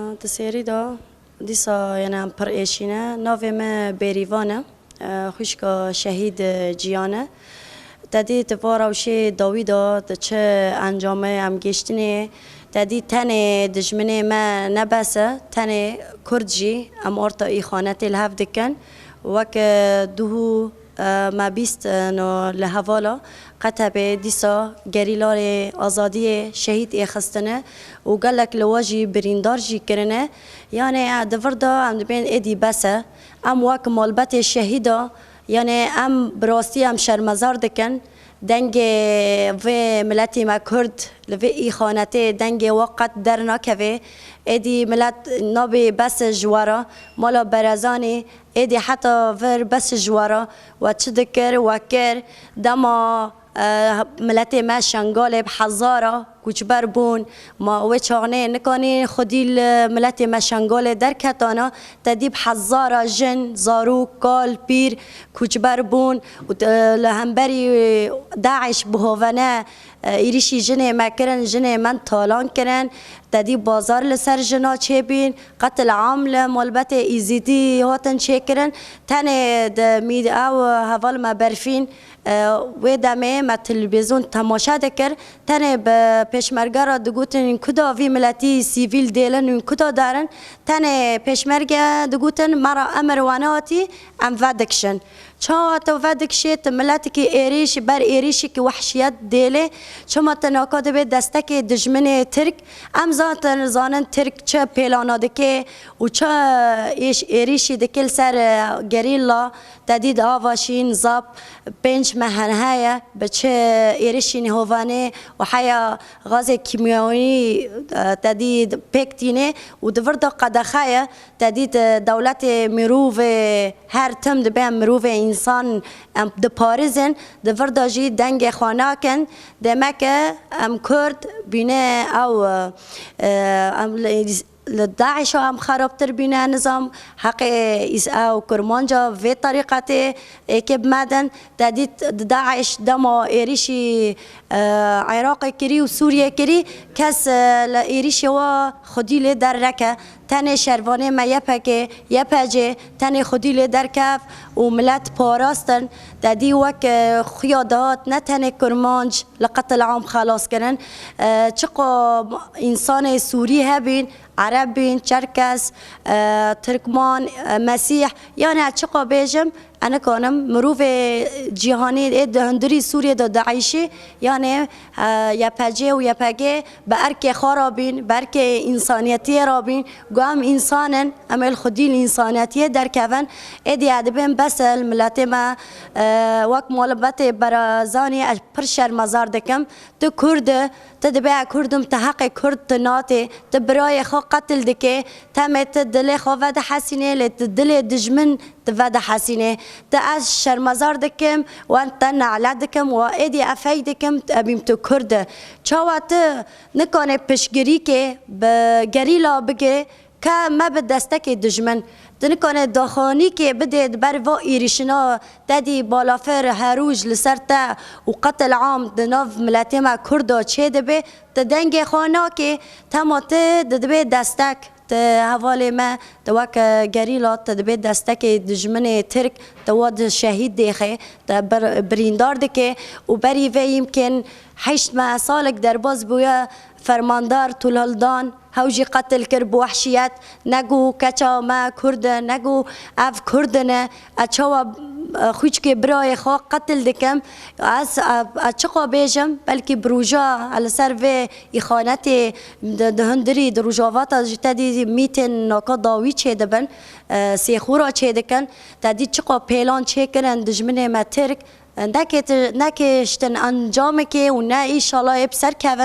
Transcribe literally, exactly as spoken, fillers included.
Di sêrî de dîsa yene em pir êşîne. Navê me Bêrîvan e. E, xwişka şehîd, e, Ciyan e. Te dît va rewşê dawî de di çi encamê em gêştinê. Te dît tenê dijminê me ne bes e, tenê Kurd jî em orta îxanetê li hev dikin. Wek, e, duhû, e, me bîst, e, no li hevala Qetebê dîsa gerîlarê azadiyê şehîd êxistine û gelek li we jî birîndar jî kirine. Yanê, e, di vir de em dibên êdî bes e. Em wek malbetê şehîda, yanê em bi rastî em şermezar dikin. Dengê vê miletî me Kurd li vê îxanetê dengê we qet dernakeve. Êdî milet nabê bes ji we re. Mala Berezanî êdî heta vir bes ji we re. We çi dikir, we kir. Dema, e, miletê me Şengalê bi hezara koçber bûn. Ma wê çaxnê nikanî xwedî li miletê me Şengalê derketana, te dî bi hezara jin, zarok, kal, pîr koçber bûn û te-, li hemberî DAIŞ bi hovene, e, êrîşî jinê me kirin, jinê me talan kirin. Te dî bazar li ser jina çêbîn, qetil am li malbetê Êzîdî hatin çêkirin. Tenê di mîd-, ew heval me Berfîn, e, wê demê me televîzyon temaşe dikir. Tenê bi pêşmerge re digotin, hûn kuda vî miletî sivîl dêlin, hûn kuda derin. Tenê pêşmerge digotin, me re emir we nehatî, em vedikişin. Çawa tu vedikişê, tu miletikî êrîş, ber êrîşekî wehşiyet dêlê, çima tu naka dibê destekê dijminê Tirk? Em zaten zanin Tirk çi pêlana dike û çi êş-, êrîşî dike li ser, e, gerîla. Te dît ava şîn, zap, pênc meh hene heye, bi çi êrişî nêhovanê û heya gazê kîmyewî, e, te dît pêk tîne û di vir de qedexe ye. Te dît, e, dewletê mirovê her tim dibe, em mirovê însan em diparizin, di vir de jî dengê xwe nakin. Demek e em Kurd bîne ew, e, em li li DAIŞa em xerabtir bîne, nizam heqê îs-, ew Kurmanca vê terîqetê êkê bi me din. Te dît di DAIŞ dema êrîşî, e, Iraqê kirî û Sûriyê kirî, kes, e, li êrîşê wa xwedî lê derneke. Tenê şervanê me Y P G, Y P C, tenê xwedî lê derkev û milet parastin. Te dî wek, e, xuya dihat ne tenê Kurmanc li qetil am xelas kirin. E, çiqa însanê Sûrî hebîn, Ereb bîn, Çerkes, e, Tirkman, e, Mesîh, yanî ez çiqa bêjim, ez nikanim, mirovê cîhanî ê di hundirî Sûriyê de dieyşî, yanî, e, Y P C û Y P G bi erkê xwe re bîn, bi erkê însaniyetiyê re bîn, ku em însan in, em ê li xwedî li însaniyetiyê derkevin, êdî ez dibêm bes e li miletê me, e, wek malbetê Barzanî ez pir şermezar dikim. Tu Kurd î, tu dibê ez Kurd im, tu heqê Kurd tu natê, tu birayê xwe qetil dikê, temê tu dilê xwe vedihesînê, lê tu dilê dijmin tu vedihesînê. Tu ez şermezar dikim, wan te nelet dikim, wa êdî ez feyh dikim, ez bîm tu Kurd î. Çawa tu nikanê piştgirîkê bi gerîla bigê, Ka me bi destekê dijmin, tu nikane daxanîkê bidê di ber va êrîşina te dî balafir her roj li ser te û qetil am di nav miletê me Kurda çêdibe, tu dengê xwe nakê, tema tu didibê destek, tu hevalê me, tu wek gerîla, tu dibê destekê dijminê Tirk, tu wa di şehîd dêxê, te bir-, birîndar dike û berî vê yimkin heşt meh salek derbas bûye fermandar Tulhaldan, hew jî qetil kir bi wehşiyet, ne ku keça me Kurd e, ne ku ev Kurd in e, ez çawa, e, xwîçkê birayê xwe qetil dikim? Ez, e, ez çiqa bêjim, belkî bi roja, e, li ser vê îxanetê di, di hundirî, di rojavata jî te dî mîtên naka dawî çêdibin, e, sêxura çêdikin, te dî çiqa pêlan çêkirin dijminê me Tirk, e, nekê-, nekêştin encamekê û ne îşallah ê bi ser kevin.